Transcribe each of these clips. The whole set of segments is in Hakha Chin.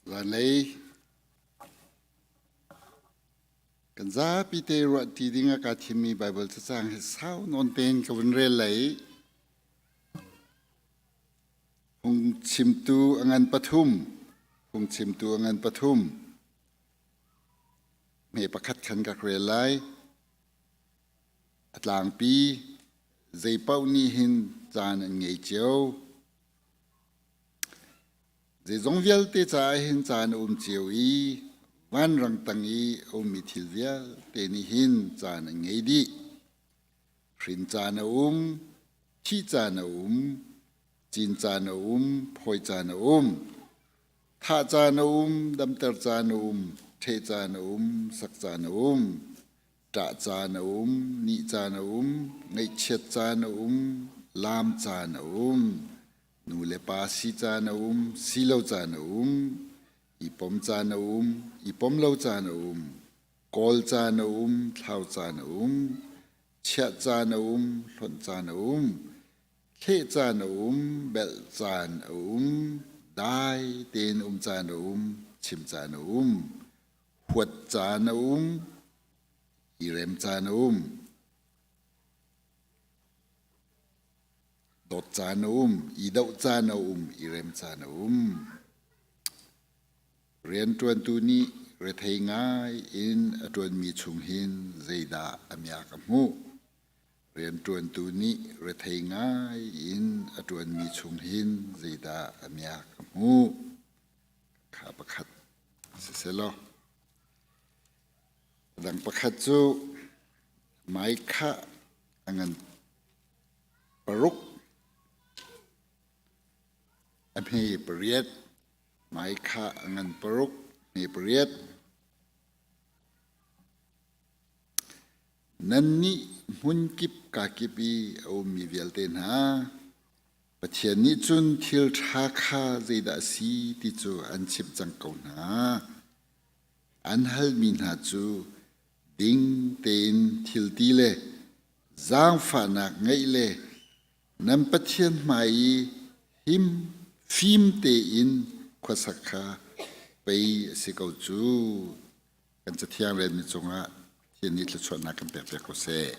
Zanlei kan zapi te ruahṭi ding ah kaa thimmi Baibal cacang hi sau nawn tein ka vun rel lai. Phungchimtu a ngan pathum, phungchimtu a ngan pathum. Hme pakhat khan ka rel lai. A tlangpi zeipaoh nih hin caan an ngei cio. Zeizong vialte caah hin caan a um cio i vanrang tang i a ummi thil vialte nih hin caan an ngei dih. Hrin caan a um, thih caan a um, cin caan a um, phawi caan a um. Thah caan a um, damter caan a um, ṭheh caan a um, sak caan a um. Ṭah caan a um, nih caan a um, ngaihchiat caan a um, laam caan a um. Nu le pa si caan a um, si lo caan a um, i pom caan a um, i pom lo caan a um, kawl caan a um, thlau caan a um, chiah caan a um, hlonh caan a um, thleh caan a um, belh caan a um, dai tein um caan a um, chim caan a um, huat caan a um, i rem caan a um. Dawt caan a um, i doh caan a um, i rem caan a um. Rianṭuantu nih rethei ngai in a ṭuanmi chung hin zeidah a miak a hmuh? Rianṭuantu nih rethei ngai in a ṭuanmi chung hin zeidah a miak a hmuh? Kha pakhat siselaw. A dang pakhat cu Micah a ngan paruk, a hme pariat, Micah a ngan paruk, hme pariat. Nannih hmunkip kakip i a ummi vialte hna, Pathian nih cun thil ṭha kha zeidah a si ti cu an chimh cang ko hna. An halmi hna cu ding tein thil ti le zaangfahnak ngeih le nan Pathian hmai i him fim tein khuasak kha pei a si ko cu. Kan Cathiang relmi cungah Pathian nih thluachuahnak kan pekpiak ko seh.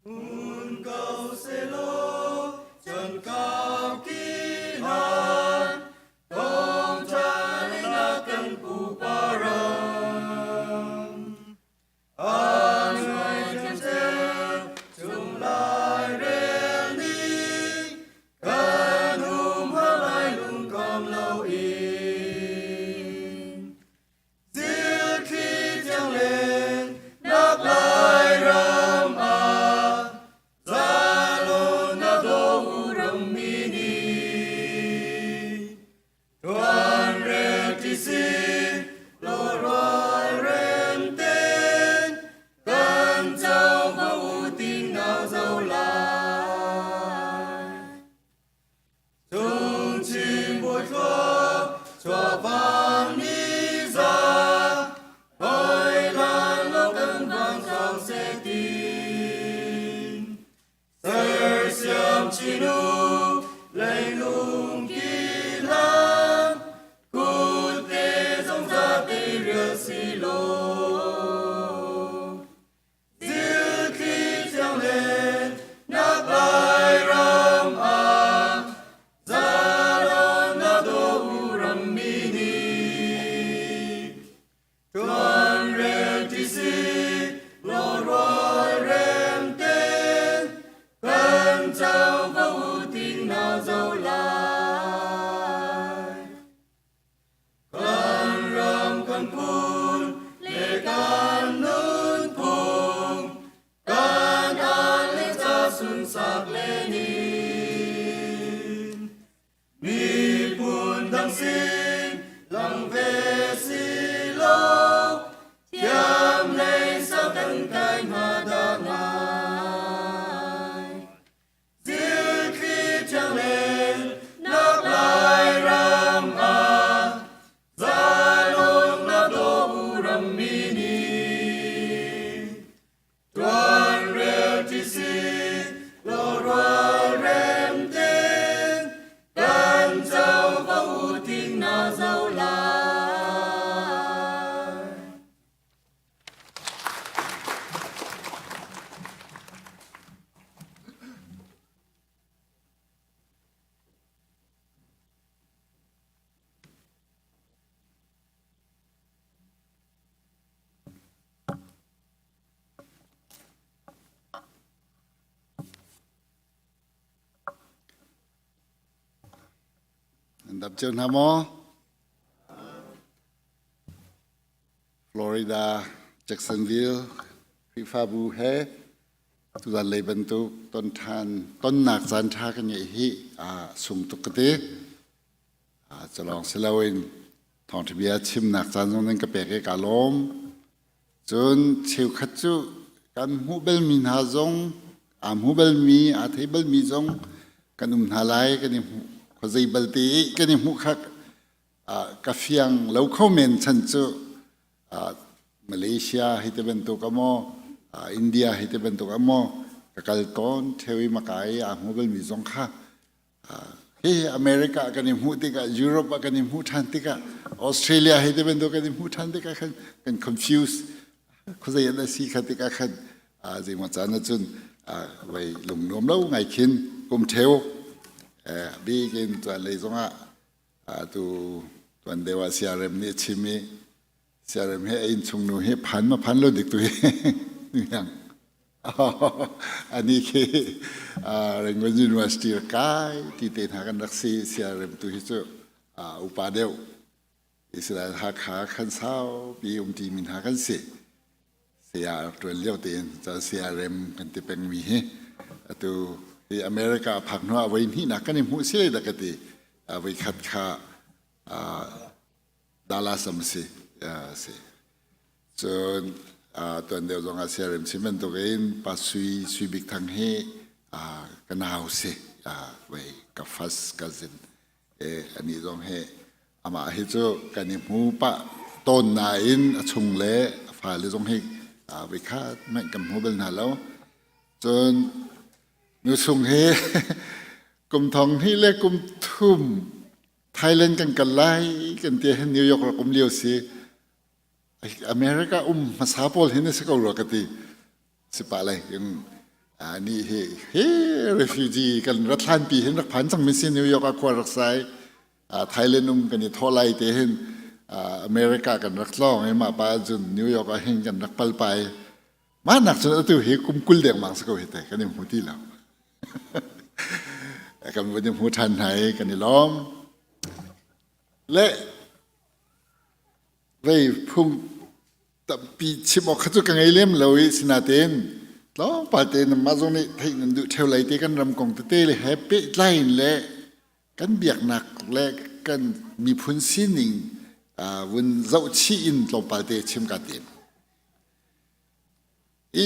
Hmun ko selaw chan kau ki hlan thawngṭha na kan pupa ram. Sersiam chinu leilung kilang kute zongzate rial si lo. Zilthli thiang len nak lai ram ah zalon na do ram mi nih. Tuan rel ti si law rual rem ten kan co ko u. Nan dam cio hna maw? Florida, Jacksonville Khrihfabu he tuzan lei bantuk ton ṭhan tonnak caan ṭha kan ngeih hi a sung tuk ka ti. Cu lawng si loin thawngṭha bia chimnak caan zong nan ka pek i kaa lawm. Cun cheukhat cu kan hmuh balmi hna zong aa hmu balmi, aa thei balmi zong kan um hna lai kan i hmuh khuazei balte i kan i hmuh kha ka fiang lo kho men chan cu Malaysia hei ti bantuk ah maw India hei ti bantuk ah maw ka kal tawn ṭheo i maka i aa hmu balmi zong kha Hi America kan i hmuh tikah, Europe ah kan i hmuh ṭhan tikah, Australia hei ti bantuk kan i hmuh ṭhan tikah khan kan confuse. Khuazei an si kha tikah khan zeimaw caan ahcun vei lungnuam lo ngai khin kum ṭheo bik in tuan lei zongah atu tuan deuh ah CRM nih a chim i CRM he a innchung nu hi phan ma phan lo dik tu hi yang Ani khi Rangoon University rak kai ti te hna kan rak si. CRM tu hi cu upa deuh. Israel Hakha khan saupi um ti mi hna kan si. Saya rak ṭuan lio tein cun CRM kan ti pengmi hi atu hi America a phak hnu ah voi hnihnak kan i hmuh si le dah ka ti. Voi khat kha Dallas am si. Si. Cun tuan deuh zong ah siarem si bantukin Pa Sui Sui Bik Thang hi ka nau si. Wei ka first cousin. E ani zong hi amah hi cu kan i hmu pah tawn nain a chung le a fale zong hi voi khat hmanh kan hmu bal hna lo. Cun nu sung hi kum thong hnih le kum thum Thailand kan kal lai kan ti hin New York rak um lio si. America um hmasa pawl hin a si ko rua ka ti. Si pah lai in ni hi he refugee kan rat hlan pi hin rak phan cang mi si New York ah khua rak sai. Thailand um kan i thawh lai te hin America kan rak tlawng i mah pa cun New York ah hin kan rak pal pai. Mah nak cun atu hi kum 20 dengmang si ko hi te kan i hmu ti lo. Kan vun i hmu ṭhan hna i kan i lawm. Le vei phung tampi chim awk kha cu ka ngei lem lo i sinain tlawmpal tein mah zong nih theih nan duh ṭheo lai te kan ram kong tete le he pehtlai in le kan biaknak le kan miphun sining vun zohchih in tlawmpal te chim ka tim. I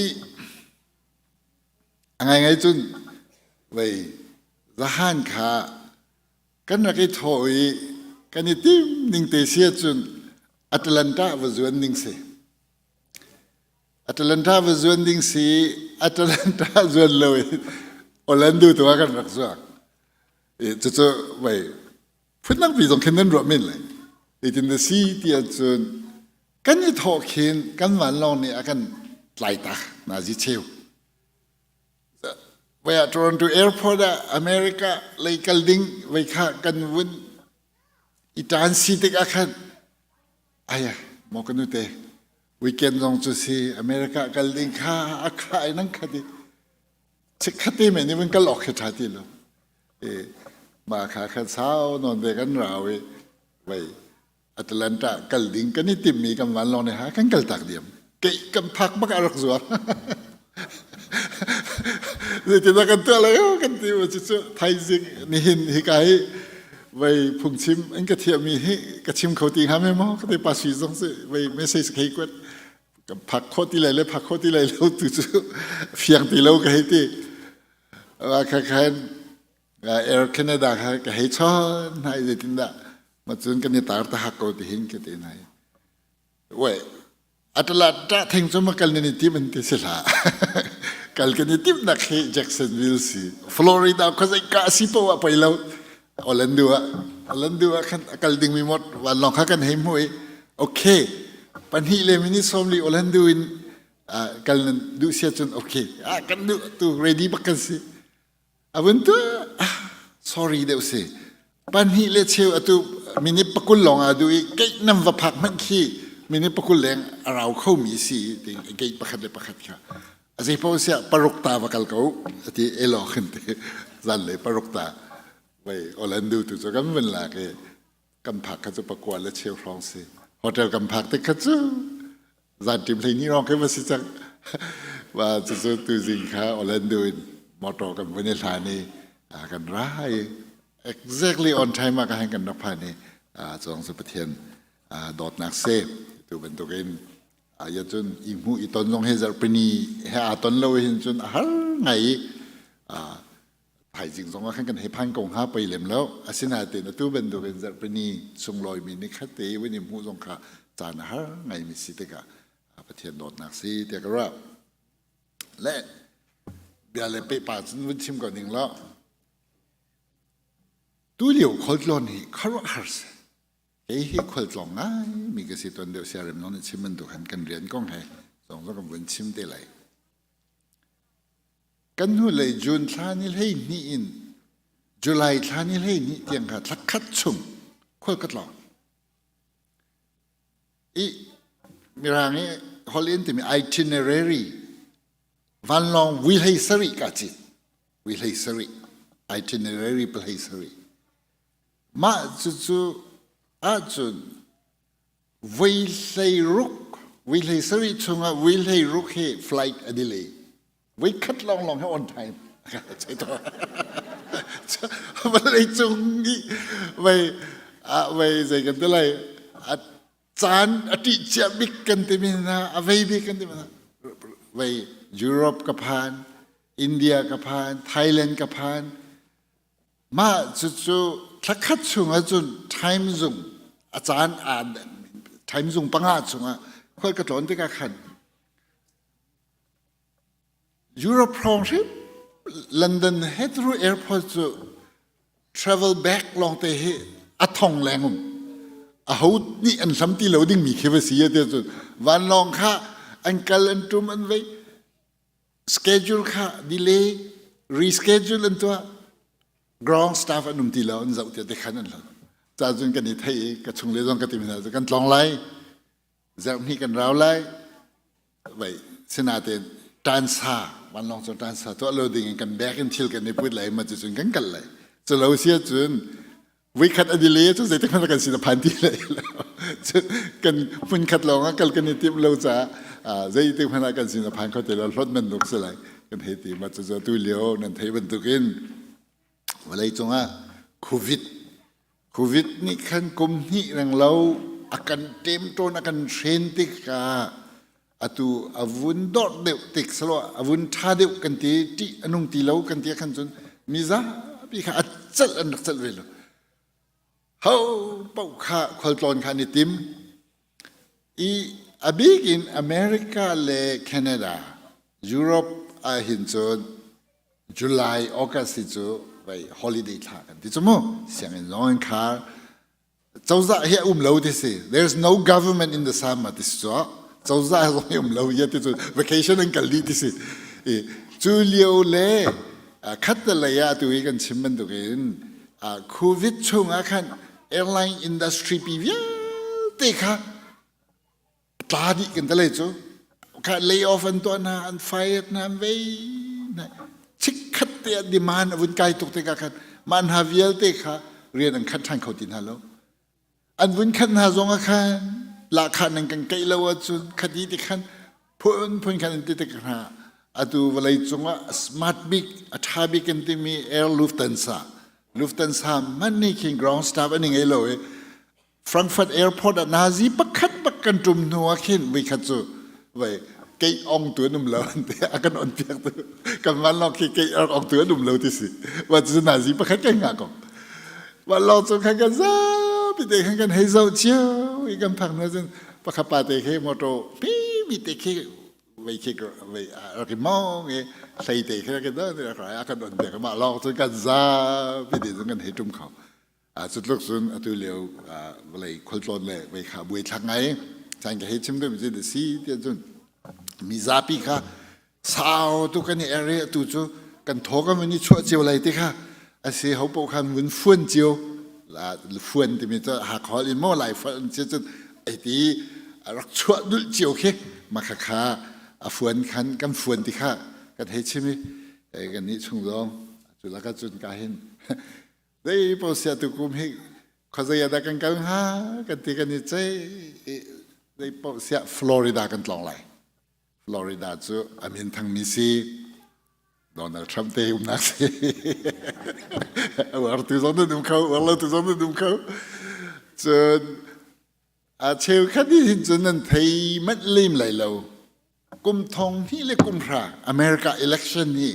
a ngaingai cun vei zahan kha kan rak i thawh i kan i tim ning te si ahcun Atlanta va zuan ding si. Atlanta va zuan ding si Atlanta zuan lo in Orlando tu ah kan rak zuang. I cucu vei phundang pi zong khin nan ruah men lai. Zeitin na si ti ahcun kan i thawh khin kan vanlawng nih a kan tlai tak nazi cheu. Voi ah Toronto airport ah America lei kal ding voi kha kan vun i ṭan si tik ah khan aya maw ka nute weekend zong cu si America kal ding kha a kha ai nang kha ti chikkhat te men i vun kal awk khi ṭha ti lo e ma kha khan sau nawn ve kan rau i vei Atlanta kal ding kan i timmi kan vanlawng nih ha kan kal tak diam kei kan phak bak a rak zuar zeitindah kan tuah lai kan ti cu cu thaizing nihin hika hi vei phungchim an ka thiahmi hi ka chim kho ti hnga me maw ka te pa sui zong si vei message ka hei kuat ka phak kho ti lai le phak kho ti lai lo tu cu fiang ti lo ka hei ti kha khan Air Canada kha ka hei chawn hna i zeitindah ma cun kan i tar ta hak ko ti hin ka ti hna i wei atala ta theng cu ma kal nan i tim an ti si hlah kal kan i tim nak hi Jacksonville si Florida khuazei ka si po ah poi lo Orlando ah Orlando ah khan a kal ding mi mot vanlawng kha kan hei hmu i okay pahnih le minute 40 Orlando in kal nan duh sia cun okay ah kan duh tu ready bak kan si A vun tu ah sorry deuh si. Pahnih le cheu atu minute pakul lawng aa duh i keih nam va phak hmanh khi minute pakul leng a rau khomi si ti gate pakhat le pakhat kha. A zei paoh siah paruk ta va kal ko ati elaw khin ti zanlei paruk ta. Vei Orlando tu cu kan vun lak i kan phak kha cu pakua le cheu hrawng si. Hotel kan phak tik kha cu zanṭim 12 hrawng khi va si cang. Wa cucu tuzing kha Orlando in motor kan vun i hlan i kan ra i exactly on time ah ka hang kan rak phan i cawng cu Pathian dawtnak si. Tu bantukin ya cun i hmuh i ton zong hi zarhpini he aa ton lo hin cun a har ngai i thaizing zong ah khan kan hei phan ko hnga pei lem lo. Asinain atu bantukin zarhpini sunglawimi ni khat te i vun i hmuh zong kha caan a har ngaimi si tikah Pathian dawtnak si tiah ka ruah. Le bia le pehpa cun vun chim ko ning law tu lio khualtlawn hi khuaruahhar si. Kei hi khualtlawng ngaimi ka si tuan deuh siarem zong nih chim bantuk han kan rian kong he zong zong kan vun chim te lai. Kan hnulei June thla ni 12 in July thla ni 12 tiang kha thla khat chung khual ka tlawng. I Mirang i holh in timi itinerary vanlawng vui 17 ka cit. Vui 17 itinerary pa 17. Mah cucu ahcun voi 16 voi 17 chungah voi 16 hi flight a delay. Voi khat lawnglawng hi on time. Vawlei cung i vei vei zei kan ti lai a caan a ṭih cia bik kan timi hna a vei bik kan timi hna vei Europe ka phan India ka phan Thailand ka phan Mah cucu thlakhat chung ahcun time zung a caan aa time zung panga chungah khual ka tlawn tikah khan Europe hrawng hrim London Heathrow Airport cu travel bag lawngte hi a thong leng um. Aho nih an hlam ti lo dingmi khi va si te cun vanlawng kha an kal an tum an vei schedule kha delay reschedule an tuah ground staff an um ti lo an zoh tiah te khan an hlo ca cun kan i thei i ka chung le zong ka ti hna kan tlong lai zarhhnih kan rau lai vai sinaten tansa vanlawng cu tansa tuah lo ding in kan bag in thil kan i put lai ma cu cun kan kal lai cu lo sia cun Voikhat a delay cu zeitik hmanh kan sin a phan ti lai lo. Kan hmunkhat lawng ah kal kan i timh lo caah zeitik hmanh ah kan sin a phan kho ti lo hlawt man nuk si lai kan hei ti ma cu tu lio nan theih bantukin vawlei cungah COVID COVID nih khan kum hnih reng lo a kan ṭemṭawn a kan hren tikah atu a vun dawt deuh tik salo a vun ṭha deuh kan ti ṭih a nung ti lo kan ti khan cun mizapi kha a celh an rak celh ve lo ho paoh kha khualtlawn kha an i tim i a bik in America le Canada Europe ah hin cun July August hi cu vai holiday thla kan ti cu mu sianginn zong an khar Cozah hi a um lo ti si. There's no government in the summer ti si cu. Cozah zong hi um lo ya ti cu vacation an kal dih ti si. I cu lio le khat lei ah tu hi kan chim bantukin COVID chung ah khan airline industry pi vialte kha tla dih kan te lei cu kha lay off an tuah hna an fired hna an vei hna chikkhat te ah demand a vun kai tuk tikah khan mah hna vialte kha rian an khat ṭhan kho ti hna lo an vun khat hna zong ah khan lahkhah nan kan keih lo ahcun khati ti khan phun phun khan an ti tik hna atu vawlei cungah smart bik a ṭha bik kan timi Air Lufthansa Lufthansa man nih khin ground staff an i ngei lo i Frankfurt Airport ah nazi pakhat bak kan ṭum hnu ah khin voikhat cu vai kei ong tu an um lo an ti a kan on piak tu kan vanlawng khi kei ong tu an um lo ti si wa cu nazi pakhat kan ngah ko vanlawng cu khan kan zapi te khan kan hei zoh cio i kan phak hnu cun pakhat pa te khi motor pi mi te khi vei khi vei rak i mong i hlei te khi rak i do a kan on piak mah lawng cun kan zapi te cun kan hei ṭum kho Cu tluk cun atu lio vawlei khualtlawn le vei kha buaithlak ngai caan ka hei chim deuh mi si tiah cun mizapi kha sau tu kan i er i atu cu kan thaw kan vun i chuah cio lai ti kha a si ho paoh khan vun fuan cio fuan timi cu Hakha in maw Laifa in cio cun ai ti rak chuah dulh cio khi mah kha kha a fuan khan kan fuan ti kha kan hei chim i kan nih chung zong cu lakah cun ka hin. Zei paoh siah tukum hi khuazei ah dah kan kal hnga kan ti kan i ceih i zei paoh siah Florida kan tlawng lai. Florida cu a min thangmi si. Donald Trump te umnak si. A uartu zong nan um kho, uar lotu zong nan um kho. Cun a cheukhat nih hin cun nan thei manh lem lai lo. Kum thong hnih le kum hra America election hi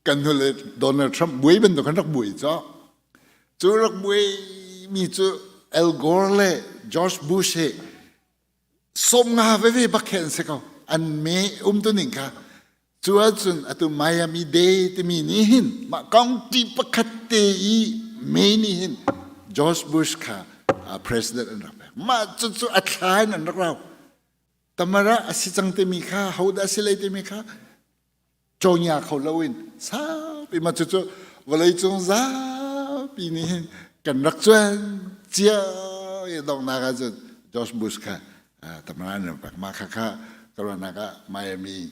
kan hnu le Donald Trump buai bantuk kan rak buai caw. Cu rak buai mi cu Al Gore le George Bush hi 50 veve bak khi an si ko. An me um tu ning kha. Cu ahcun atu Miami Day timi nih hin mah county pakhat te i me nih hin George Bush kha president an rak pek. Mah cu cu a thla in an rak rau. Tamara a si cang timi kha hodah a si lei timi kha cawnya kho loin saupi ma cucu vawleicung zapi nih hin kan rak cuan cia i donghnak ahcun George Bush kha tamara an rak pek mah kha kha ka ruahnak ah Miami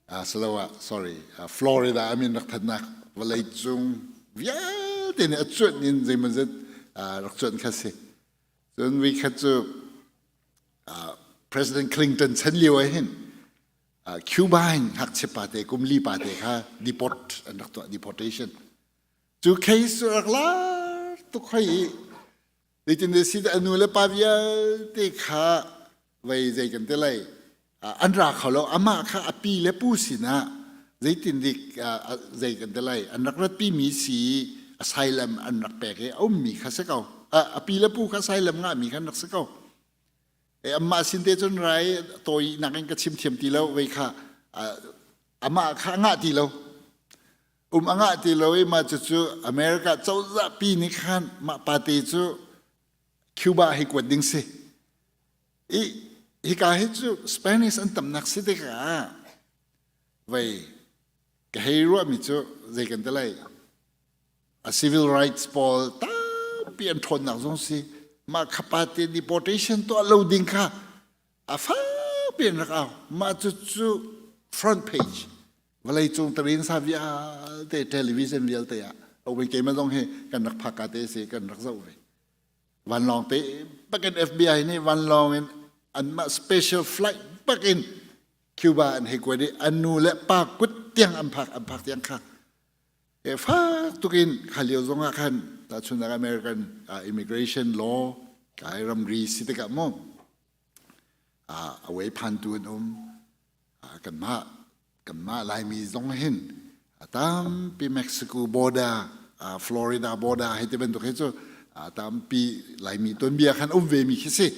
asiloah sorry Florida amin rak thatnak vawleicung vialte nih a cuanh in zeimawzet rak cuanh kha si. Cun voikhat cu President Clinton chan lio ah hin Cuba in ngakchia pate kum li pate kha deport an rak tuah, deportation. Cu case cu rak lar tuk hoi i zeitin si a nu le pa vialte kha vei zei kan ti lai, an ra kho lo. Amah kha a pi le pu sinah zeitin dik zei kan ti lai, an rak ratpi mi si, asylum an rak pek i a ummi kha si ko. A pi le pu kha asylum ngahmi kha an rak si ko. E amah sin te cun rai tawi nak in ka chim thiam ti lo. Vei kha amah kha ngah ti lo, um a ngah ti lo i mah cucu America cozah pi nih khan mah pate cu Cuba hi kuat ding si. I hika hi cu Spanish an tamnak si tikah vei ka hei ruahmi cu zei kan ti lai, a civil rights pawl tampi an ṭhawnnak zong si. Mah kha pa te deportation tuah lo ding kha a fakpi an rak au. Mah cu cu front page vawleicung tarin sa vialte, television vialte ah open. Keimah zong hi kan rak phak ka te si, kan rak zoh ve. Vanlawng te bakin FBI nih vanlawng in anmah special flight bakin Cuba an hei kuat i an nu le pa kut tiang an phak, an phak tiang kha e fak tukin. Kha lio zong ah khan tahchunhnak American immigration law kai ramri si tikah mu away phantu an um. Kanmah Laimi zong hin tampi Mexico border, Florida border hei ti bantuk hi cu tampi Laimi tuanbia khan um ve mi khi si.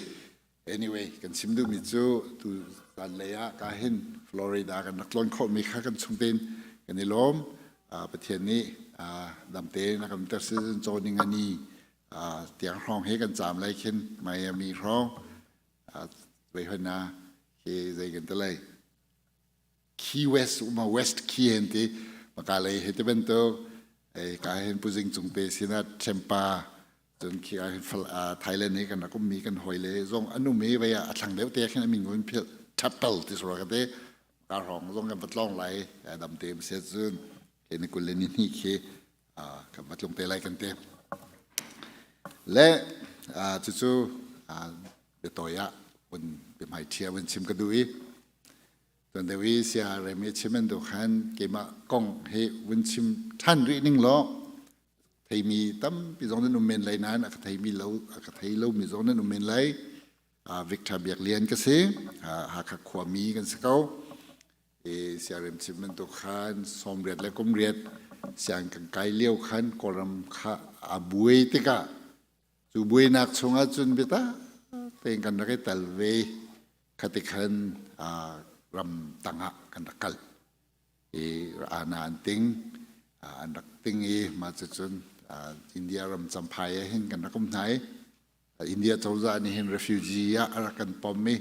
Anyway, kan chim duhmi cu tu zanlei ah ka hin Florida kan rak tlawn khawhmi kha kan chung tein kan i lawm. Pathian nih dam tein a kan ter si cawning ani tiang hrawng he kan caam lai khin Miami hrawng vei hoi na khi zei kan ti lai, Key West uma West Key hen ti maka lei he ti bantuk ka hin puzing cung te sinah Tampa cun khi ah hin Thailand hi kan rak ummi kan hawi le zong an um i vei ah a thlang deuh te khin a min ngun philh Chapel ti sura ka te ka hrawng zong kan va tlawng lai. Dam te se cun ke ni 21 khi kan va tlung te lai kan te le cucu biatawi ah vun biahmai ṭhia vun chim ka duh i tuan deuh i sia rem i chim an duh khan keimah kong hi vun chim ṭhan rih ning law theimi tampi zong nan um men lai nain a ka theimi lo a ka thei lomi zong nan um men lai. Victor Biak Lian ka si. Hakha khuami kan si ko i siarem chim bantuk khan 88 le kum riat siang kan kai lio khan Kawlram kha a buai tikah cu buainak chungah cun biatak tein kan rak i tel ve. Khati khan ram tangah kan rak kal i ana an ting an rak ting i mah cucun India ram Champhai ah hin kan rak um hna i India cozah nih hin refugee ah a rak kan pom i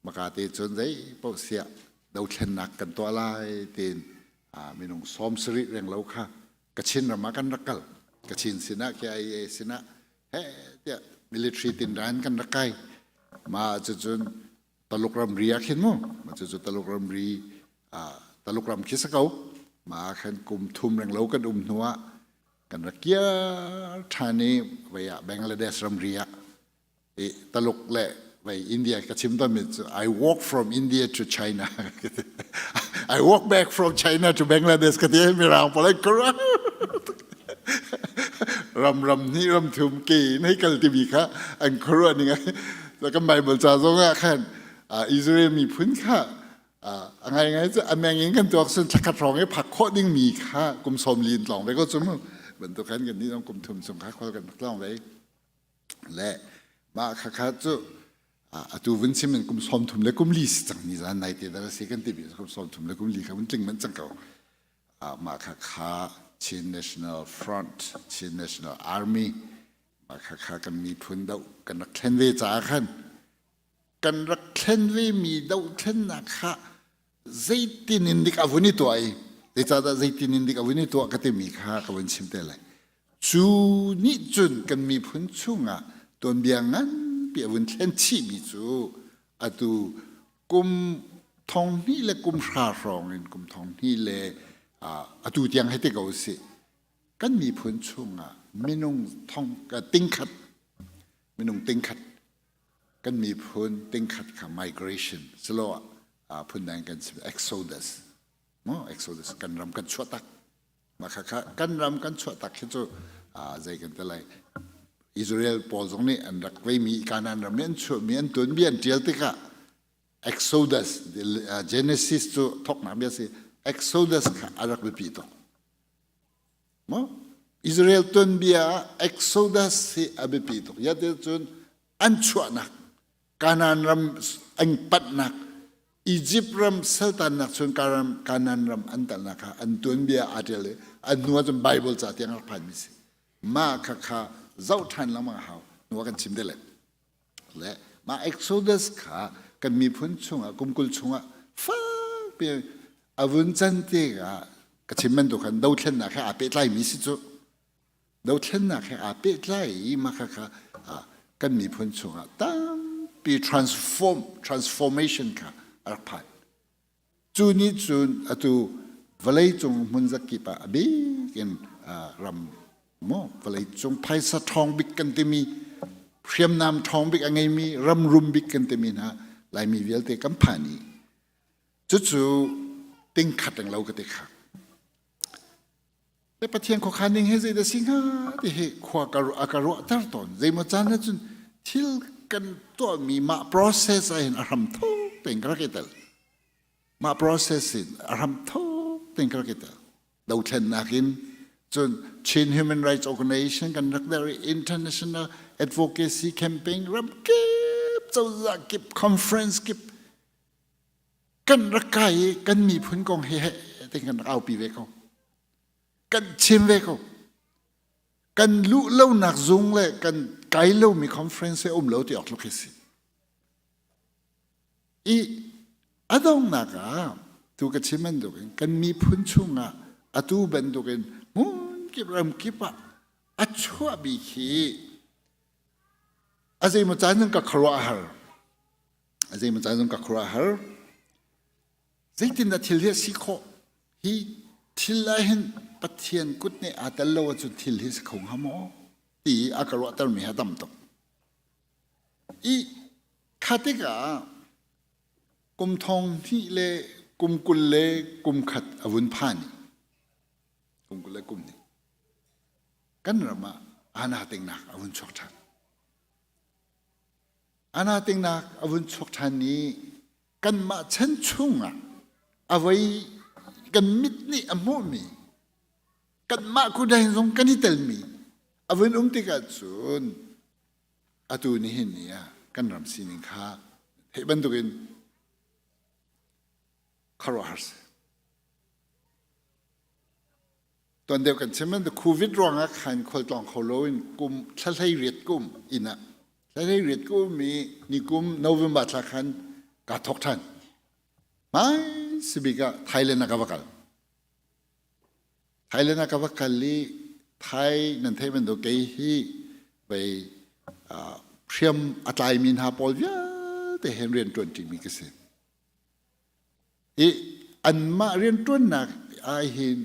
maka te cun zei paoh siah dothlennak kan tuah lai tiin minung 70 reng lo kha Kachin ram ah kan rak kal. Kachin sinah KIA sinah he tiah military tinran kan rak kai. Mah cucun Taluk ramri ah khin mu, mah cucu Taluk ramri, Taluk ram khi si ko. Mah ah khan kum thum reng lo kan um hnu ah. Kan rak kir ṭhan i vei ah Bangladesh ramri ah i Taluk le vei India ka chim tawnmi cu I walk from India to China. I walk back from China to Bangladesh ka ti mirang pawl ai ram ram hnih ram thum ke in hei kal timi kha an khuaruah ning ai kan Bible ca zong ah khan Israel miphun kha a ngaingai cu a meng in kan tuak sun thlakhat hrawng i phak khawh ding mi kha kum sawm li in tlawng ve ko cu mu bantuk khan kan nih kum thum chung kha khual kan rak tlawng ve le mah kha kha cu atu vun chim in kum 30 le kum li si cang ni zan nai te dara si kan ti mi kum 30 le kum li kha vun tling man cang ko. Mah kha kha Chin National Front, Chin National Army, mah kha kha kan miphun doh kan rak thlen ve caah khan kan rak thlen ve mi dohthlennak kha zeitin in dik a vun i tuah i zeicahdah zeitin in dik a vun i tuah ka timi kha ka vun chim te lai. Cu nih cun kan miphun chungah tuanbia nganpi a vun thlen chihmi cu atu kum thong hnih le kum hra hrawng in kum thong hnih le atu tiang hei ti ko usih, kan miphun chungah minung thong tingkhat, minung tingkhat, kan miphun tingkhat kha migration siloah phundang kan chim exodus mo exodus, kan ram kan chuah tak. Mah kha kha kan ram kan chuah tak khi cu zei kan ti lai, Israel pawl zong nih an rak veimi Kanaan ram nih an chuahmi an tuanbia an ṭial tikah Exodus, Genesis cu thawknak bia si, Exodus kha a rak biapi tuk mo. Israel tuanbia ah Exodus hi a biapi tuk ya te cun an chuahnak Kanaan ram an panhnak, Egypt ram saltannak chun Kanaan ram an talnak kha an tuanbia aa ṭial i an hnu ahcun Bible ca tiang rak phanmi si. Mah kha kha zoh ṭhan lengmang a hau. Hnu ah kan chim te lai. Le mah Exodus kha kan miphun chungah kum 20 chungah fakpi a vun can tikah ka chim bantuk khan dothlennak he aa pehtlaimi si cu. Dothlennak he aa pehtlai i mah khakha kan miphun chungah tampi transform transformation kha a rak phan. Cu nih cun atu vawleicung hmun zakip ah a bik in ram maw vawleicung phaisa ṭhawng bik kan timi, hriamnam ṭhawng bik a ngeimi ram rum bik kan timi hna Laimi vialte kan phan i cucu tingkhat reng lo ka ti kha. Le Pathian khuakhan ning hi zeidah si hnga ti hi khua ka a ka ruahter tawn. Zeimaw caan ah cun thil kan tuahmi mah process ah hin a hram thuk tein ka rak i tel. Mah process in a hram thuk tein ka rak i tel. Dothlennak in cun Chin Human Rights Organization kan rak der i international advocacy campaign ramkip cozah kip conference kip kan rak kai i kan miphun kong he he te kan rak aupi ve ko, kan chim ve ko. Kan luh lonak zung le kan kai lomi conference he um lo ti awk tluk hi si. I a donghnak ah tu ka chim bantukin kan miphun chungah atu bantukin hmun kip ram kip ah a chuah bik hi a zeimaw caan zong ka khuaruah a har, a zeimaw caan zong ka khuaruah a har. Zeitindah thil hi a si khawh? Hi thil ah hin Pathian kut nih aa tel lo ahcun thil hi si kho hnga maw ti a ka ruahtermi hi a tam tuk. I kha tikah kum thong hnih le kum 20 le kum khat a vun phan i kum 20 le kum hnih kan ram ah ana tingnak a vun chuak ṭhan. Ana tingnak a vun chuak ṭhan i kanmah chan chungah a voi kan mit nih a hmuhmi, kanmah kudain zong kan i telmi a vun um tikah cun atu nihin ni ah kan ram sining kha theih bantukin khuaruahhar si. Tuan deuh kan chim bantuk COVID ruangah khan khualtlawng kho loin kum thla 18 kum inn ah thla 18 kum i ni kum November thla khan kaa thawk ṭhan. Hmai sibik ah Thailand ah ka va kal. Thailand ah ka va kal i Thai nan theih bantuk kei hi vei hriam a tlaimi hna pawl vialte he rian ṭuan ṭimi ka si. I anmah rianṭuannak ah hin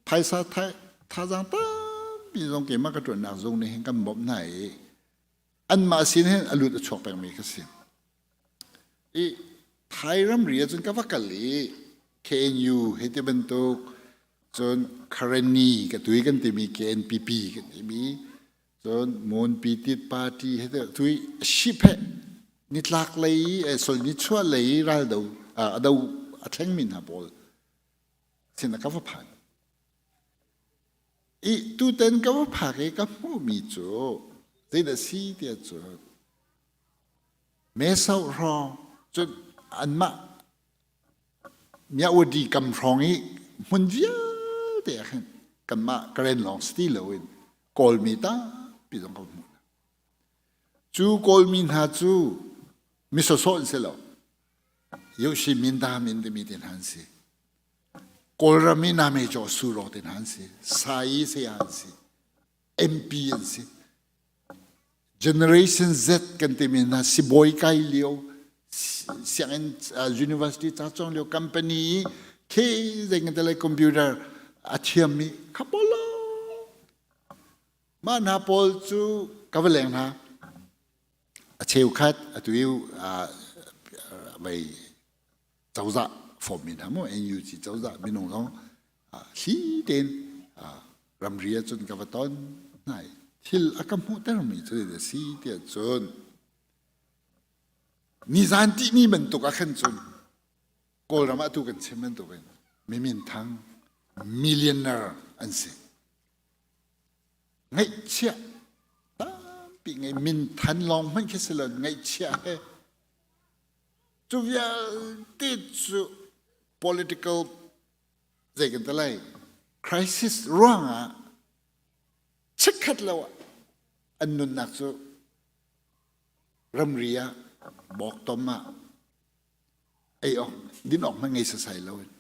phaisa thazaang tampi Tampi zong keimah ka ṭuannak zung nih hin kan bawmh hna i anmah sin hin a lut a chuak pengmi ka si. I Thai ramri ahcun ka va kal i KNU hei ti bantuk cun Karenni ka tui kan timi KNPP kan timi cun Monpi Tit Party he tui ship he nitlak lei sorry nichuah lei raldo a do a thlengmi hna pawl sin ka va phan. I tutan ka va phak i ka hmuhmi cu zeidah si tiah cun Meso hrawng cun anmah Myawaddy kam hrawng i hmun vialte ah khin kanmah Karen lawng si ti loin Kawlmi tampi zong ka hmuh hna. Cu Kawlmi hna cu mi sawsawh an si lo. Yoshi Minda min timi te hna an si. Kawlram i Name Chaw Suro te hna an si. Sai saya an si. MP an si. Generation Z kan timi hna sibawi kai lio, sianginn university ca cawng lio company i khi zei kan ti lai computer a thiammi kha pawl mah hna pawl cu ka va leng hna. A cheukhat atu i vei cozah form in hna mu NUG cozah minung zong thli tein ramri ahcun ka va ton hna i thil a ka hmuhtermi cu a si tiah cun nizan tihni bantuk ah khan cun Kawlram ah tu kan chim bantukin mi minthang millionaire an si. Ngaihchiah tampi ngei minthan lawng hmanh khi si lo ngaihchiah he cu vialte cu political zei kan ti lai crisis ruangah chikkhat lo ah an nunnak cu ramri ah bawktom ah ei awk din awk hmanh ngei sasai lo in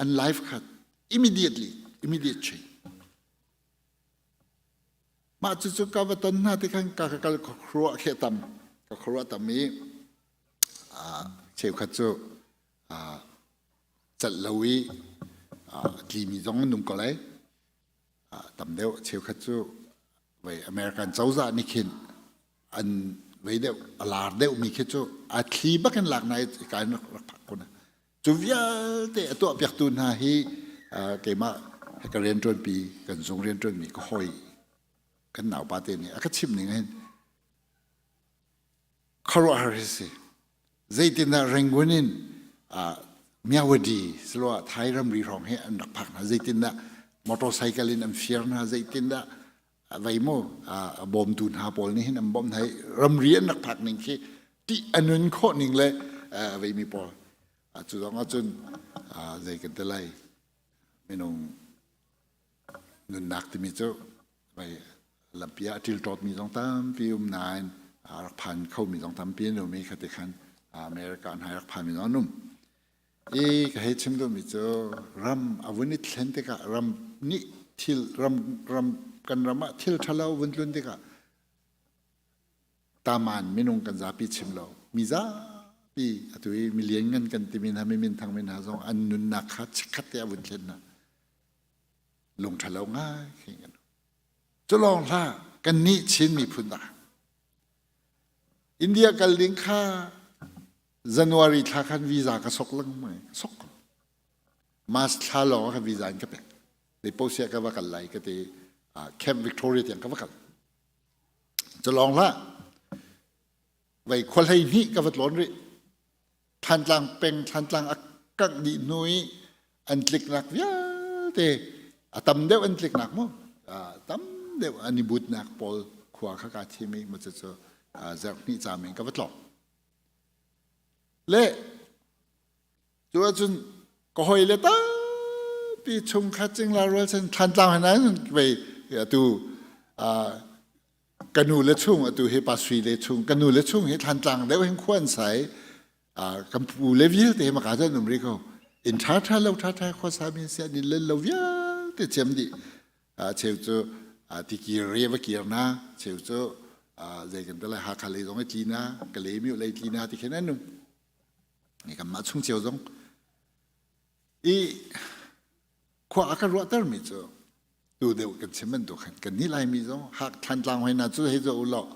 an life khat immediately immediate change Mah cucu ka va ton hna ti khan ka ka kal ka khuaruah khi a tam. Ka khuaruah tam i cheukhat cu celh lo i tlimi zong an um ko lai. Tam deuh cheukhat cu vei American cozah nih khin an vei deuh a lar deuhmi khi cu a thli bak in lak na i ka in rak phak kun. Cu vialte a tuahpiaktu hna hi keimah ka rianṭuanpi kan zung rianṭuanmi ka hawi kan naupa te nih a ka chimh ning hin khuaruahhar hi si. Zeitindah Rangoon in Myawaddy siloah Thai ramri hrawng hi an rak phak hna. Zeitindah motorcycle in an fir hna. Zeitindah vei mu a bawmtu hna pawl nih hin an bawmh hna i ramri an rak phak ning khi tih a nun khawh ning le veimi pawl cu zong ahcun zei kan ti lai minung nunnak timi cu vei lampi ah a ṭilṭawtmi zong tampi um nain a rak phan khomi zong tampi an um i khati khan America hna rak phanmi zong an um I ka hei chim duhmi cu ram a vun i thlen tikah ram nih thil ram ram kan ram ah thil ṭhalo vun tlun tikah taman minung kan zapi chim lo mi zapi atu i mi lianngan kan timi hna mi minthang mi hna zong an nunnak kha chikkhat te a vun thlen hna lung ṭhalo ngai khi kan cu lawng hlah kannih Chin miphun dah India kal ding kha January thla khan visa ka sok lengmang sok ko. March thla lawng ah visa in ka pek. Zei posia ka va kal lai ka ti Camp Victoria tiang ka va kal. Cu lawng hlah. Vei khua hlei hnih ka va tlawn rih. Thantlang peng Thantlang a kangh dih hnu i an tliknak vialte a tam deuh an tliknak mu tam deuh an i butnak pawl khua kha ka thim i maw cu zarh hnih ca men ka va tlawng. Le cu ahcun ka hawi le tampi chungkhat cingla rualchan Thlantlang he nan vei atu ka nu le chung atu hi pa sui le chung ka nu le chung hi Thlantlang deuh hin khua an sai kan pu le vialte maka cun um rih ko inn ṭha ṭha lo ṭha ṭha khua sa mi si an in len lo vialte ciam dih cheu cu tikir re va kir na cheu cu zei kan ti lai Hakha lei zong i tli na Kalaymyo lei tli na ti khin an um ni kan mah chung cio zong i khua a ka ruahter mi cu. Tu deuh kan chim bantuk khan kan nih Laimi zong Hak Thlantlang hoi hna cu hei zoh u law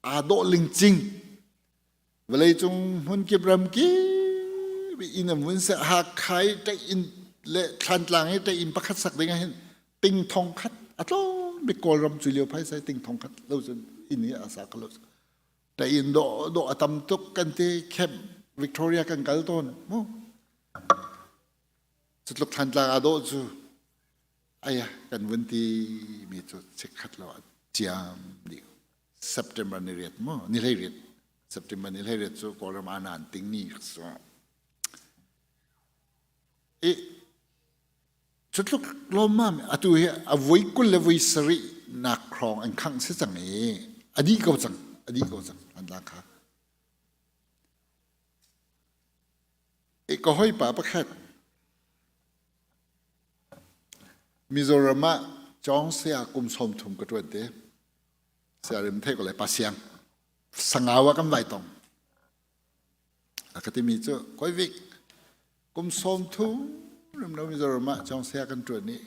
aa dawh lingcing vawleicung hmunkip ramkip inn an vun seh Hakha i ṭeih le Thlantlang i ṭeih inn pakhat sak ding ah hin ting thong khat a tlawm bik Kawlram cu lio phaisa ting thong khat lo cun inn hi a sa kho lo. Ṭeih inn dawh dawh a tam tuk kan ti Camp Victoria kan kal tawn mu. Cutluk Thlantlang aa dawh cu aya kan vun ti mi cu chikkhat lo ah ciam dih. September ni riat mu ni hlei riat September ni hlei riat cu Kawlram anan ting ni so. I cutluk lawmmam atu hi a voi 20 le voi sarih nak hrawng an khangh si cang i a dih ko cang a dih ko cang an la kha. I ka hawipa pakhat Mizoram ah Cawng saya kum 30 ka ṭuan te. Siarim thei ko le pa siang. Sangau ah kan vai tong. A ka timi cu koi vik kum 30 rimlo Mizoram ah Cawng saya kan ṭuan i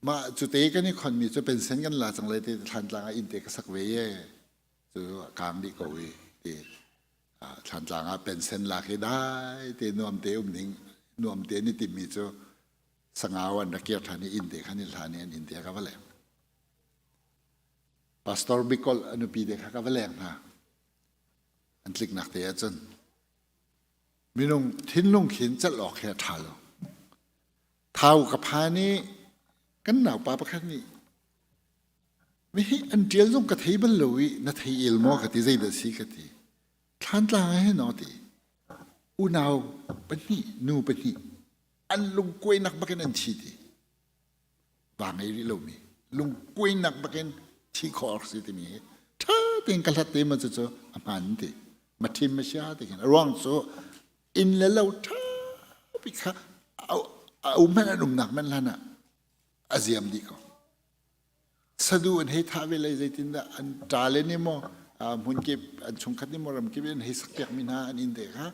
mah cu te kan i khonmi cu pension kan la cang lai te Thlantlang ah inn te ka sak ve ye. Cu a kaang dih ko i ti. Thlantlang ah pension lak hi dai te nuam te um ding nuam te ni timmi cu sangau an rak kir ṭhan i inn te khan i hlan i an inn te ka va leng. Pastor Bikol a nupi te kha ka va leng hna. An tliknak te ahcun minung thinlung khin celh awk hi a ṭha lo. Thau ka phan i kan naupa pakhat nih Mihi an ṭial zong ka thei bal lo i na thei el maw ka ti zeidah si ka ti. Thlantlang ah hin aw ti. Unau pahnih nu pahnih an lungkuainak bakin an thi ti. Va ngei rih lomi lungkuainak bakin thi khawh a si timi hi ṭha tein ka hlat te ma cucu a hmaan ti. Ma ṭhim ma sia ti khin a ruang cu inn le lo ṭha bik kha a um hmanh an umnak hmanh hlan ah a ziam dih ko. Sadu an hei thah ve lei zeitindah an ṭale nih maw hmunkip an chungkhat nih maw ramkip in hei sakpiakmi hna an inn te kha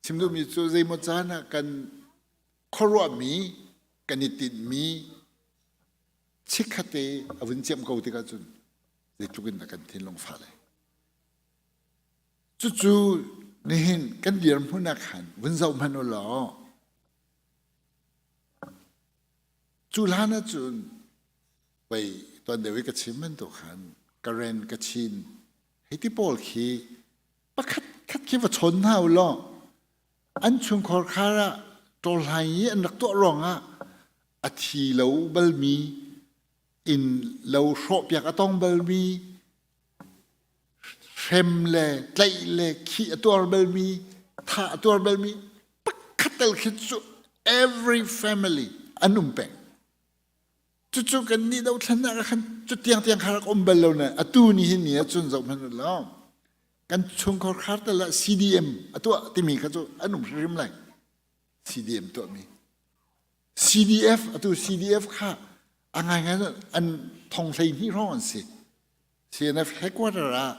chim duhmi cu zeimaw caan ah kan khuaruahmi kan i tinhmi chikkhatte a vun ciam ko tikah cun zeitluk in dah kan thinlung fah lai. Cucu nihin kan dirhmun ah khan vun zoh hmanh u law Cu hlan ahcun pei tuan deuh i ka chim bantuk khan Karen, Kachin hei ti pawl khi pakhat khat khi va chawn hna u law an chungkhar khar ah ṭawlhlai i an rak tuah ruangah a thi lo balmi inn lo hrawhpiak a tong balmi hrem le tlaih le khih a tuar balmi thah a tuar balmi pakhat tel khi cu every family an um peng. Cucu kan nih dothlennak ah khan cu tiang tiang kha rak um bal lo na atu ni hin ni ahcun zoh hmanh u law kan chungkhar khar tal ah CDM a tuah timi kha cu an um hrimhrim lai. CDM tuahmi. CDF atu CDF kha a ngaingai an thong 12 hrawng an si. CNF headquarter ah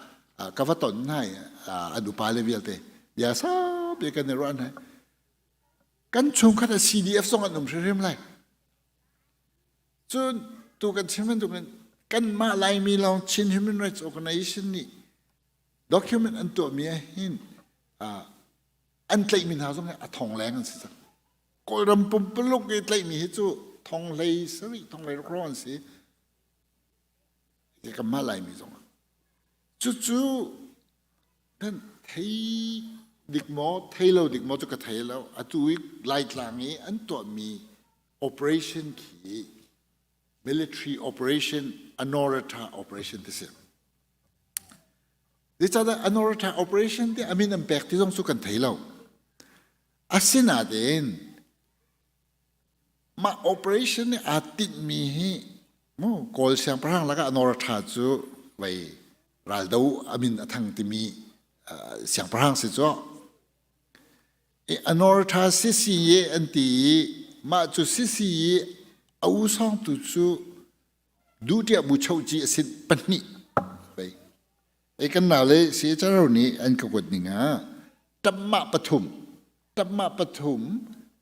ka va ton hna i an upa le vialte bia saupi kan i ruah hna. Kan chungkhat ah CDF zong an um hrimhrim lai. Cun tu kan chim bantukin kanmah Laimi lawng Chin Human Rights Organization nih document an tuahmi ah hin an tlaihmi hna zong hi a thong leng an si cang. Kawlram pumpuluk i tlaihmi hi cu thong hlei sarih thong hlei ruk an si. Kanmah Laimi zong ah. Cucu nan thei dik maw thei lo dik maw cu ka thei lo. Atu i Laitlang i an tuahmi operation khi military operation Anorata operation ti si. Zeicahtiah Anorata operation ti a min an pek ti zong cu kan thei lo. Asinain mah operation nih aa tinhmi hi mu Kawl siangpahrang lakah Anorata cu vei raldo a min a thang timi siangpahrang si cu. Anorata sisi ye an ti i mah cu sisi i a u sawngtu cu duhtiah bu choci a sin pahnih vei. Ei kan nau le CHRO nih an ka kuat ning ah ṭammah pathum ṭammah pathum.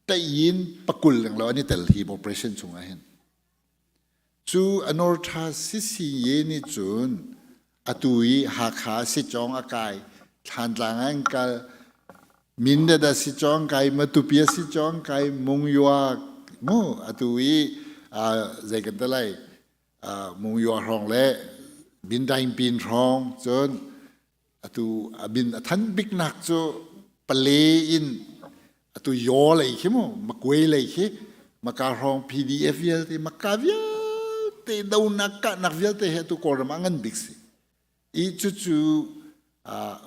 Tayin pakul lenglo an i tel hi operation chungah hin. Cu anortha sisi ye nih cun atu i Hakha sicawng a kai, Thlantlang an kal, Mindat ah sicawng kai, Matupi ah sicawng kai, Mungyua mu atu i zei kan ti lai Mungyua hrawng le Bindaingpin hrawng cun atu a bin a than biknak cu pale in atu yaw lei khi mu makwe lei khi maka hrawng PDF vialte maka vialte donak kahnak vialte he atu kawlram ah ngan bik si i cucu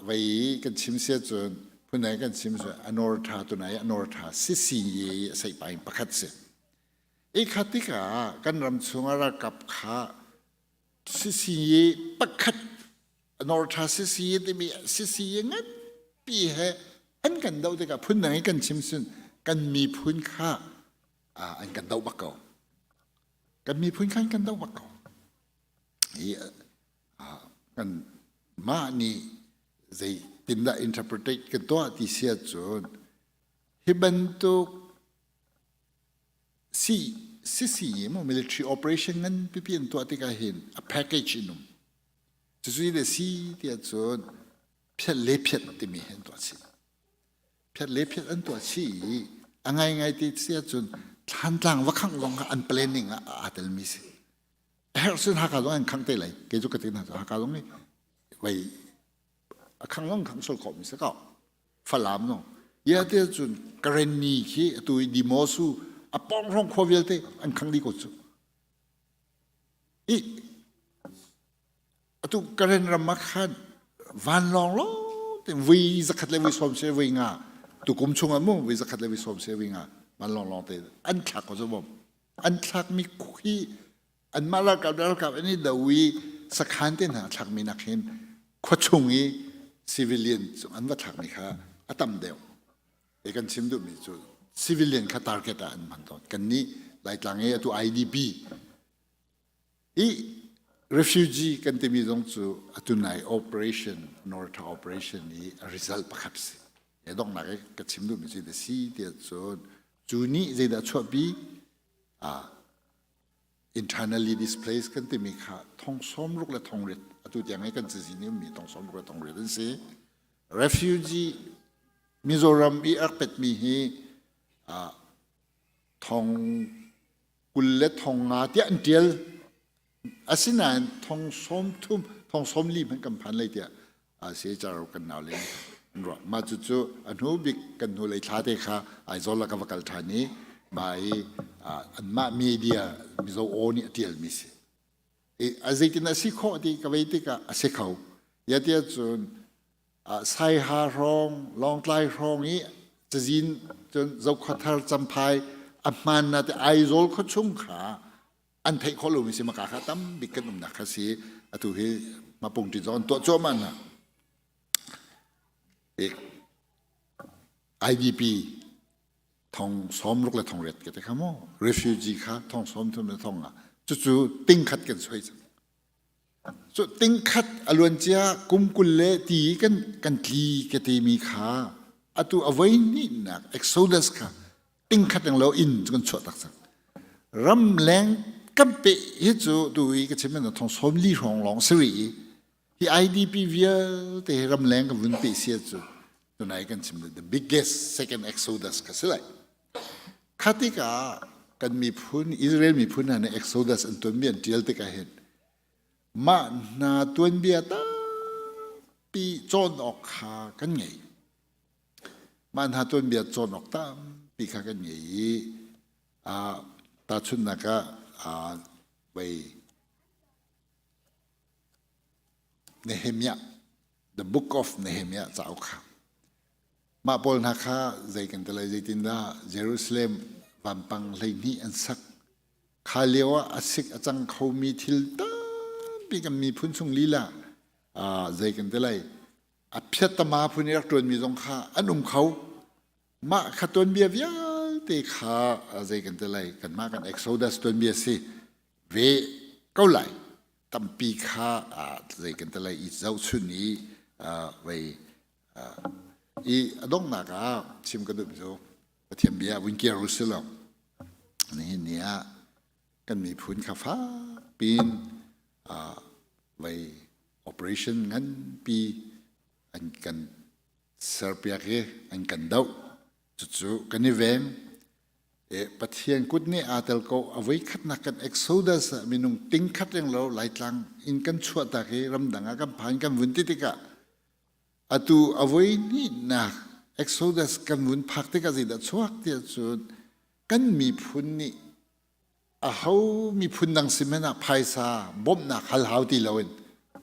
vei kan chim sia cun phunai kan chim cu anor tha tunai anor tha si si ye sei pain pakhat si i khatika kan ram chungah ralkap kha sisi pakhat northa sisi timi sisi nganpi he an kan doh tikah phundang in kan chim sin kan miphun kha an kan doh bak ko kan miphun kha an kan doh bak ko hi kan mah nih zeitindah interpretate kan tuah ti si ahcun hi bantuk Si sisi maw military operation ngan pipi an tuah tikah hin a package in um. Cucu le si tiah cun phiat le phiat timi hi an tuah chih. Phiat le phiat an tuah chih i a ngaingai ti si ahcun Thlantlang va khangh zong kha an planning ah aa telmi si. A herh cun Hakha zong an khangh te lai. Kei cu ka ti hna cu Hakha zong nih vei a khang zong khang sual khawhmi si ko. Falam no. Ya te cun Karenni khi atu i Dimosu a pong hrawng khua vialte an khang dih ko cu. I atu Karen ram ah khan vanlawng lo te vui zakhat le vui sawm se vui nga tukum chung ah mu vui zakhat le vui sawm se vui nga vanlawng lawng te an thlak ko cu bom an thlak mi khi anmah ralkap ralkap an i do i sakhan te hna thlakmi nak hin khuachung i civilian an va thlakmi kha a tam deuh e kan chim duhmi cu civilian kha target ah an hman tawn kan nih Laitlang i atu IDP i refugee kan timi zong cu atu nai operation North operation i a result pakhat si e donghnak i ka chim duhmi cu da si tiah cun cu nih zeidah chuahpi ah internally displaced kan timi kha thong sawm ruk le thong riat atu tiang i kan cazin i ummi thong sawm ruk le thong riat an si. Refugee Mizoram i rak petmi hi thong 20 le thong nga tiah an tial. Asinain thong sawm thum thong sawm li hmanh kan phan lei tiah CHRO kan nau le an ruah. Mah cucu a hnu bik kan hnu lei thla te kha Aizawl ah ka va kal ṭhan i mah i anmah media Mizo aw nih a ṭialmi si. I a zeitin a si khawh ti ka vei tikah a si kho. Ya tiah cun Saiha hrawng, Lawngtlai hrawng i cazin cun Zokhawthar Champhai a hmaan na te Aizawl khuachung kha an theih khawh lomi si maka kha tam bik kan umnak kha si atu hi mapung ṭin zong an tuah cuahmah hna. IDP thong sawm ruk le thong riat ka ti kha mu refugee kha thong sawm thum le thong nga cucu ting khat kan soi cang cu ting khat a luan cia kum 20 le ti kan kan tli ka ti mi kha atu a voi hnihnak exodus kha ting khat lo inn cu kan chuah tak cang ram leng kan pe hi cu tu i ka chim in thong sawm li hrawng lawng si rih i hi IDP vialte hi ram leng kan vun pe sia cu tunai kan chim the biggest second exodus ka si lai khatika kan miphun Israel miphun hna nih exodus an tuanbia an tial tikah hin mah hna tuanbia tampi cawn awk kha kan ngei Mah hna tuanbia cawn awk tampi kha kan ngei i tahchunhnak ah vei Nehemiah, the book of Nehemiah cauk kha. Mah pawl hna kha zei kan ti lai zeitindah Jerusalem vampang 12 an sak. Kha lio ah a sik a cang khomi thil tampi kan miphun chung lila zei kan ti lai a phiattama phun i rak ṭuanmi zong kha an um kho. Mah kha tuanbia vialte kha zei kan ti lai kanmah kan Exodus tuanbia si ve ko lai tampi kha zei kan ti lai i zohchun i vei i a donghnak ah chim ka duh cu. Pathian bia vun kir u si lo. Nihin ni ah kan miphun kha fak piin vei operation nganpi an kan serpiak i an kan doh. Cucu kan i veng. E, Pathian kut nih aa tel ko. A voikhatnak kan Exodus ah minung tingkhat reng lo Laitlang in kan chuahtak i ramdang ah kan phan kan vun ti tikah atu a voi hnihnak Exodus kan vun phak tikah zeidah chuak tiah cun kan miphun nih aho miphun dang si hmanh ah phaisa bawmhnak hal hau ti loin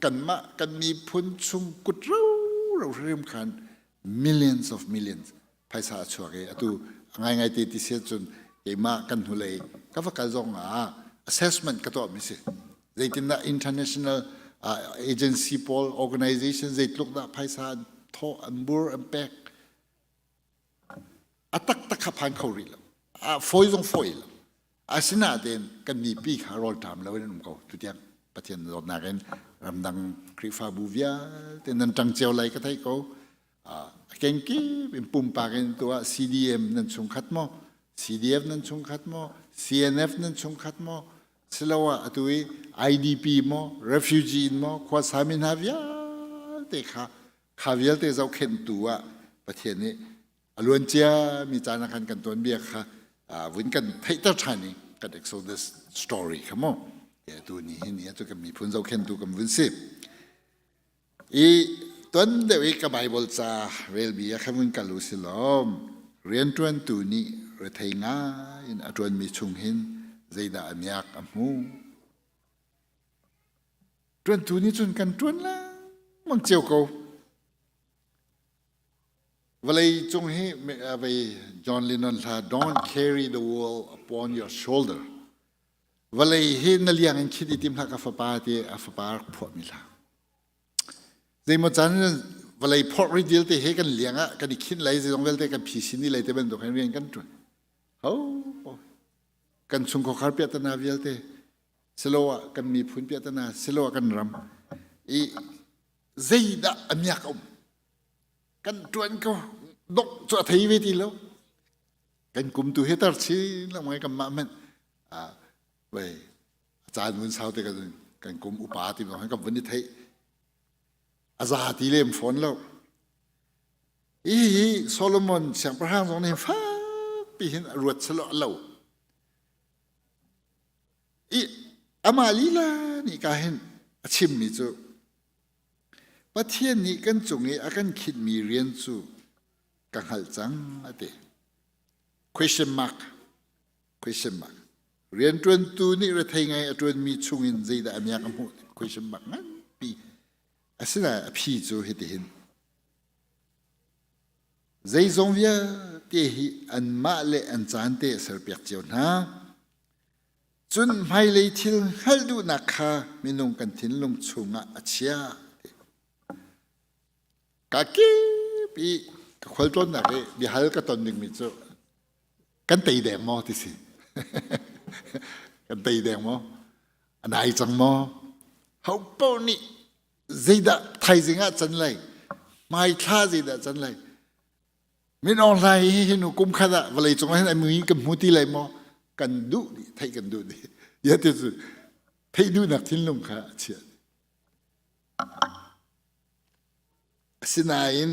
kanmah kan miphun chung kut roro hrim khan millions of millions phaisa a chuak i atu a ngaingai te ti si cun keimah kan hnulei ka va kal zong ah assessment ka tuah mi si zeitindah international agency pawl organization zeitluk dah phaisa an thawh an bur an pek A taktak kha phan kho rih lo. A fawi zong fawi lo. Asinain kan mipi kha rawlṭam lo in an um ko. Tutiang Pathian dawtnak in ramdang Khrihfabu vialte nan ṭang cio lai ka theih ko. A kengkip in pumpak in tuah CDM nan chungkhat maw? CDF nan chungkhat maw? CNF nan chungkhat maw? Siloah atu i IDP maw, refugee in maw, khuasami hna vialte kha kha vialte zohkhenhtu ah Pathian nih a luancia mi caan ah khan kan tuanbia kha vun kan theihter ṭhan i kan Exodus story kha mu tu ni hi ni cu kan miphun zohkhenhtu kan vun si i tuan deuh i ka Bible ca relmi ah khan vun kal u si law rianṭuantu nih rethei ngai in a ṭuanmi chung hin zeidah a miak a hmu Ṭuantu nih cun kan ṭuan lengmang cio ko. Vawlei cung hi vei John Lennon hla Don't carry the world upon your shoulder. Vawlei hi na liang in khit i tim hlah ka fapa ti a fapa rak phuahmi hla. Zeimaw caan vawlei phorh ri vialte he kan liang ah kan i khinh lai zeizong vialte kan phi sin i lei te bantuk hin rian kan ṭuan. Ho kan chungkhar piahtana vialte siloah kan miphun piahtana siloah kan ram i zeidah a miak a um kan ṭuan ko dok cu a thei ve ti lo kan kum tu hi tar chin lengmang kan mah hmanh wei a caan vun sau te kan kan kum upa ti kan kan vun i theih a za ti lem fawn lo hihi Solomon siangpahrang zong nih fakpi hin a ruat selo a lo I amah lila nih ka hin a chimmi cu Pathian nih kan cung i a kan khinhmi rian cu ka hngalh cang a ti. Question mark. Question mark. Rianṭuantu nih rethei ngai a ṭuanmi chungin zeidah a miak a hmuh? Question mark nganpi. Asinain a phi cu hitihin. Zeizong vialte hi anmah le an caan te a serpiak cio hna. Cun hmailei thil hngalh duhnak kha minung kan thinlung chungah a chiah. Ka kip i ka khualtlawnnak i biahal ka ton dingmi cu kan tei deng maw ti si. kan tei deng maw? A nai cang maw? Ho paoh nih zeidah thaizing ah can lai hmaithla zeidah can lai Min Aung Hlaing hi hi nu kum khat ah vawlei cung ah hin a mui kan hmu ti lai maw kan duh dih theih kan duh dih ya ti cu theih duhnak thinlung kha a chiah asinain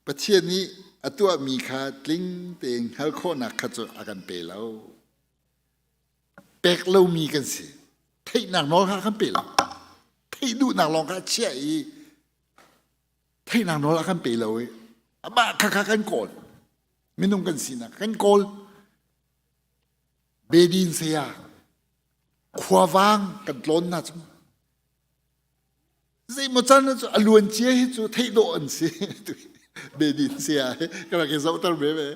Pathian nih a tuahmi kha tling tein hngal khawhnak kha cu a kan pe lo pek lomi kan si theihnak nawl kha kan pe lo theih duhnak lawng kha a chiah i theihnak nawl a kan pe lo i amah kha kha kan kawl minung kan sinak kan kawl bedin saya khuavang kan tlawn na cu Zeimaw can cu a luan cia hi cu theih dawh an si. Bedin sia he ka rak i zohter ve ve.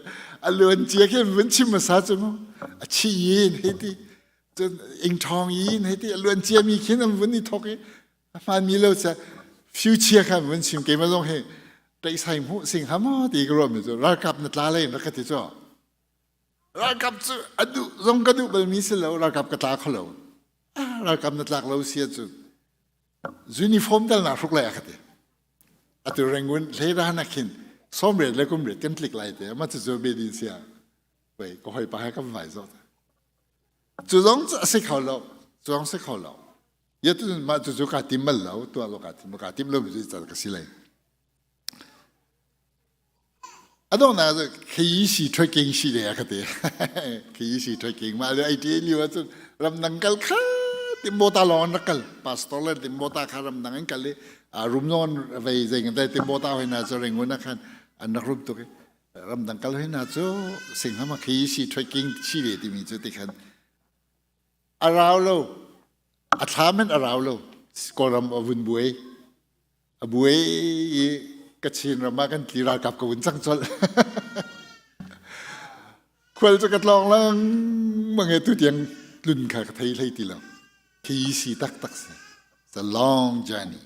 A luan cia khi vun chim hmasa cu mu. A chi yin hei ti. Cun ing ṭhawng yin hei ti. A luan cia mi khin an vun i thok i a hmaan mi lo cha future kha an vun chim keimah zong hi ṭeihsai hmuh sing ha maw ti ka ruah mi cu ralkap na tla lei rak ka ti cu. Ralkap cu a duh zong ka duh balmi si lo ralkap ka tla kho lo. Ah, ralkap na tlak lo si ahcun uniform tal naa hruk lai a ka ti. Atu Rangoon hlei ra na khin sawmriat le kumriat kan tlik lai te ama cucu bedin sia. Wei ka hoi pa he kan vai zo. Cu zong cu a si kho lo. Cu zong si kho lo. Ya tu mah cu cu ka tim bal lo, tuah lo ka tim, ka tim lo mi cu cal ka si lai. A donghnak cu KEC trekking si le a ka ti. KEC trekking mah le ai ti lio ahcun ramdang kal kha Timbota lawng an rak kal. Pastor le Timbota kha ramdang an kal i rum zong an vei zei ngan Timbota hoi hna cu Rangoon ah khan an rak rum tuk i ramdang kal hoi hna cu singham ah KEC trekking si ve timi cu ti khan a rau lo. A thlam in a rau lo. Kawlram a vun buai. A buai i Kachin ram ah kan tli ralkap ka vun cang colh. Khual cu ka tlawng lengmang i tutiang tlun kha ka thei hlei ti lo. KEC taktak si. It's a long journey.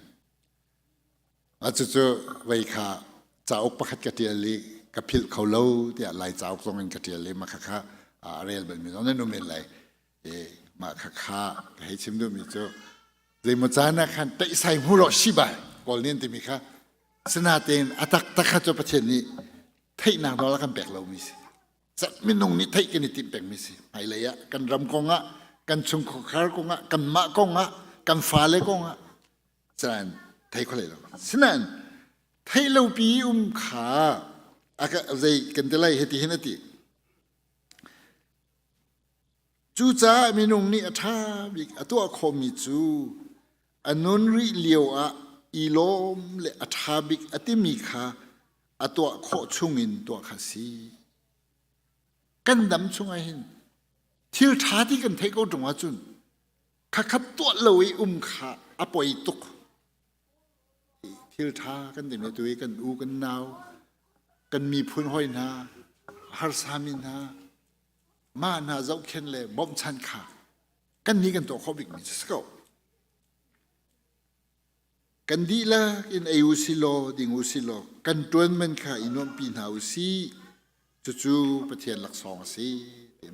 A cucu vei kha cauk pakhat ka ṭial i ka philh kho lo tiah Lai cauk zong in ka ṭial i mah khakha a rel balmi zong nan um men lai. I mah khakha ka hei chim duhmi cu zeimaw caan ah khan teihsai hmu law si bai kawl nih an timi kha sinatein a taktak kha cu Pathian nih theihnak nawl a kan pek lomi si minung nih theih kan i timh pengmi si hmailei ah kan ram kong ah kan chungkhar kong ah kanmah kong ah kan fale kong ah sinain thei kho lo sinain theih lo pi um kha zei kan ti lai hiti hin a ti Cucaah minung nih a ṭha bik a tuah khawhmi cu a nun rih lioah i lawm le a ṭha bik a timi kha a tuah khawh chungin tuah kha a si. Kan dam chungah hin thil ṭha ti kan theih ko ṭung ahcun khakhat tuah lo i um kha a poi tuk. Thil ṭha kan timi tu i kan u kan nau kan miphun hawi hna harsami hna mah hna zohkhenh le bawmhchanh kha kan nih kan tuah khawh bikmi cu si ko. Kan dihlak in ei u si law ding u si law kan ṭuan man kha i nuamhpi hna u sih. Cucu Pathian laksawng a si.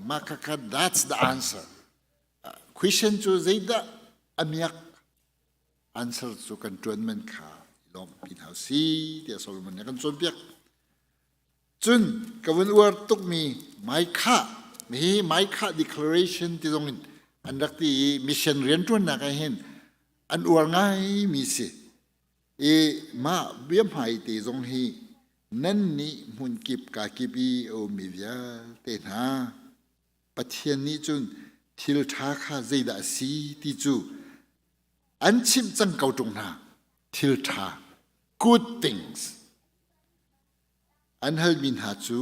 Mah khakha that's the answer. Question cu zeidah a miak answer cu kan ṭuan man kha i lawmhpi hna u sih tiah Solomon nih a kan cawnpiak. Cun ka vun uar tukmi Micah hi Micah Declaration ti zong in an rak ti i mission rianṭuannak ah hin an uar ngaimi si. I mah biahmai te zong hi nan nih hmunkip kakip i a ummi vialte hna Pathian nih cun thil ṭha kha zeidah a si ti cu an chimh cang ko ṭung hna. Thil ṭha, good things. An halmi hna cu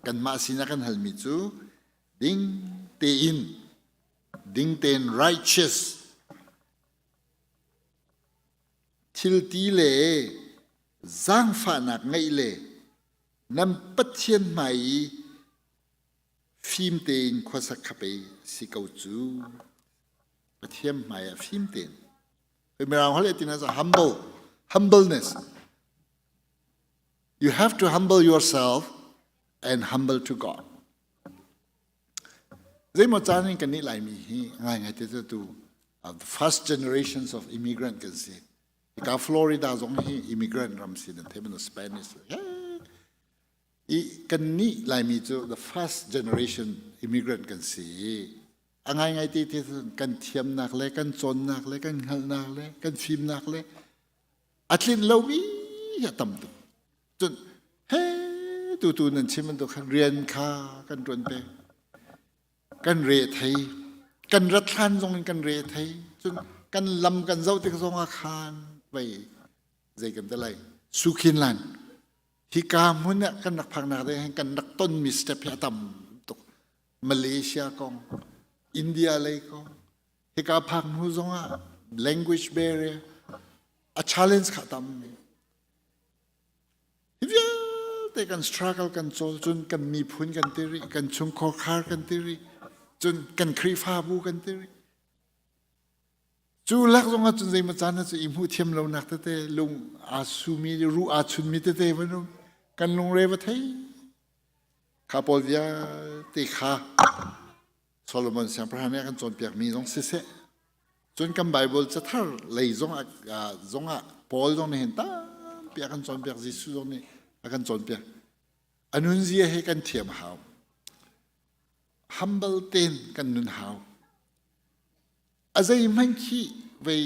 kanmah sinah kan halmi cu ding tein ding tein righteous thilti le zaangfahnak ngeih le nan Pathian hmai i fim tein khuasak kha pei si ko cu. Pathian hmai ah fim tein. Mirang holh tina humble, humbleness. You have to humble yourself and humble to God. Zeimaw caan in kan nih Laimi hi ngaingai te tu the first generations of immigrant kan si. Hika Florida zong hi immigrant ram si nan thei Spanish. I kan nih Laimi cu the first generation immigrant kan si. A ngaingai te te kan thiamnak le kan cawnnak le kan hngalhnak le kan fimnak le a tlin lomi a tam tuk cun he tutu nan chim bantuk khan rian kha kan ṭuan peng kan re thei kan rat hlan zong in kan re thei cun kan lam kan zoh tik zong ah khan vei zei kan te lai sukhin lan hika hmun ah kan rak phaknak ding hin kan rak tonmi step hi a tam tuk Malaysia kong India lei kong hika phak hnu zong ah language barrier a challenge kha tam hi vialte kan struggle kan cawl cun kan miphun kan ti rih kan chungkhar khar kan ti rih cun kan Khrihfabu kan ti rih cu lak zong ah cun zeimaw caan ah cu i hmuh thiam lonak tete lung aa sumi ruh aa chunmi tete van um kan lungre va thei kha pawl vialte kha Solomon siangpahrang nih a kan cawnpiakmi zong siseh cun kan Bible cathar lei zong ah zong ah Paul zong nih hin tampi a kan cawnpiak Jesuh zong nih a kan cawnpiak a nunzia he kan thiam a hau. Humble tein kan nun hau. A zeihmanh khi vei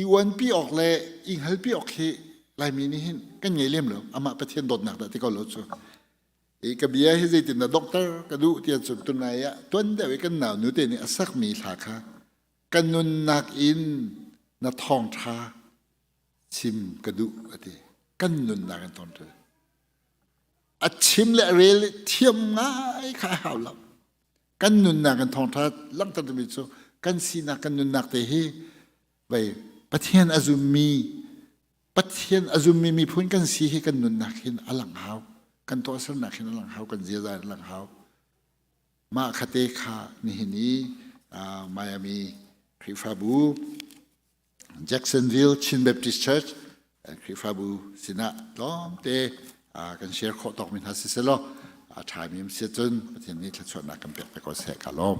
i uanpi awk le i hngalpi awk khi Laimi nih hin kan ngei lem lo. Amah Pathian dawtnak dah ti ko lo cu. I ka bia hi zeitin dah doctor ka duh tiah cun tunai ah tuan deuh i kan nau nu te nih a sakmi hla kha ka nunnak in na thawngṭha chim ka duh a ti. Kan nunnak in thawngṭha. A chim le a rel thiam ngai kha a hau lo. Kan nunnak in thawngṭha langhter timi cu kan sinak kan nunnak te hi vei Pathian a zummi Pathian a zummi miphun kan si hi kan nunnak hin a lang hau. Kan tuahsernak hin a lang hau, kan ziaza in a lang hau. Mah khate kha nihin i Miami Khrihfabu Jacksonville Chin Baptist Church Khrihfabu sinah tlawmte kan share khawh tawkmi hna si selaw a ṭhami si cun Pathian nih thluachuahnak kan pek te ko seh ka lawm.